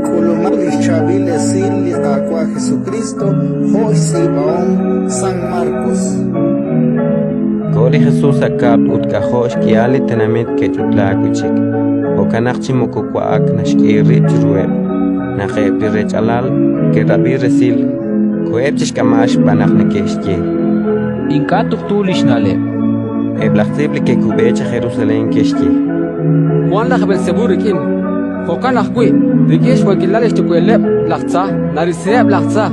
K'ulumaq li xChaab'il Esil li Qaawa' Jesukriist jo' xtz'iib'ahom San Markos. Koho li Jesus sa' kab'l ut k'ajo' xk'ihal li tenamit ke'ch'utlaak wi' chik, jo'kan naq chi moko wa'ak naxk'e rib' chiruheb'. Naq eb' li rech'alal ke'rab'i resil, koheb' chi xk'amb'al xb'aan naq neke'xye: Ink'a' tuqtu li xna'leb'. Eb' laj tz'iib' li ke'kub'e chaq Jerusalén ke'xye: Wank laj Beelsebú rik'in. Jo'kan ajwi', rik'in xwankilal li xyuwa'ileb' laj tza, narisiheb' laj tza.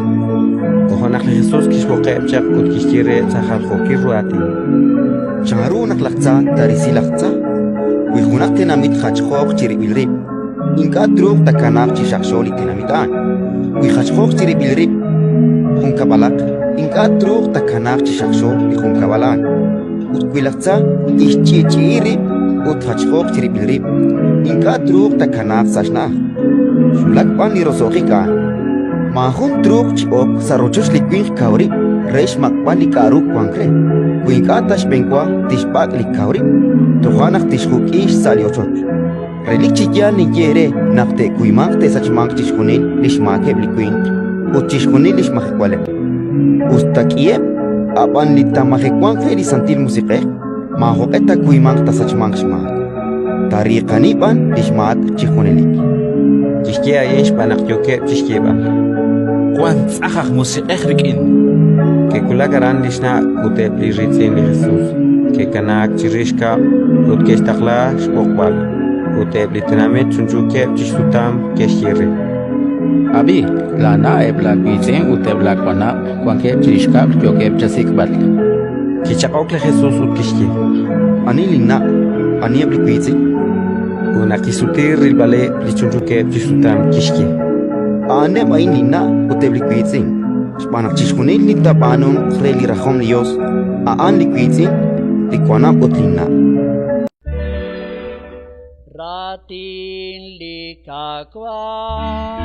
Toja' naq li Jesus kixb'oqeb' chaq ut kixye reheb' sa' jaljookil ru aatin: Chanru naq laj tza taarisi laj tza? Wi junaq tenamit jachjooq chirib'il rib', ink'a' truuq taakanaaq chi xaqxo li tenamit a'an. Wi jachjooq chirib'il rib' junkab'alaq, ink'a' truuq taakanaaq chi xaqxo li junkab'al a'an. Ut wi laj tza tixch'i'ch'i'i rib' ut jachjooq chirib'il rib', ink'a' truuq taakanaaq sa' xna'aj. Xwulak b'an li roso'jik a'an. Maajun truuq chi ok sa' rochoch li winq kaw rib' re xmaq'b'al li k'aru wank re, wi ink'a' ta xb'enwa tixb'ak' li kaw rib', toja' naq tixjuk'i xsa' li ochoch. Relik chi yaal ninye eere naq te'kuymanq te'sachmanq chixjunil li xmaakeb' li winq ut chixjunil li xmajewaleb'. Us ta k'iheb', ab'an li taamajewanq re li Santil Musiq'ej maajoq'e taakuymanq taasachmanq xmaak, taariiqani b'an li xmaak chi junelik. Kixye a'in xb'aan naq yookeb' chi xyeeb'al: Wank tz'ajn aj musiq'ej rik'in. Ke'wulak aran li xna' ut eb' li riitz'in li Jesus, ke'kanaak chirix kab'l ut ke'xtaqla xb'oqb'al. Ut eb' li tenamit chunchuukeb' chi xsutam ke'xye re: Ab'i, laana', eb' laawiitz'in ut eb' laawanab' wankeb' chirix kab'l yookeb' chasik'b'al. Kichaq'ok li Jesus ut kixye: Ani linna'? Aniheb' li wiitz'in? Ut naq kisuti rilb'aleb' li chunchuukeb' chi xsutam, kixye: A'aneb' a'in linna' ut eb' li wiitz'in, xb'aan naq chixjunil li taab'aanunq re li rajom li Yos, a'an li wiitz'in, li wanab' ut linna'. Raatin li Qaawa'.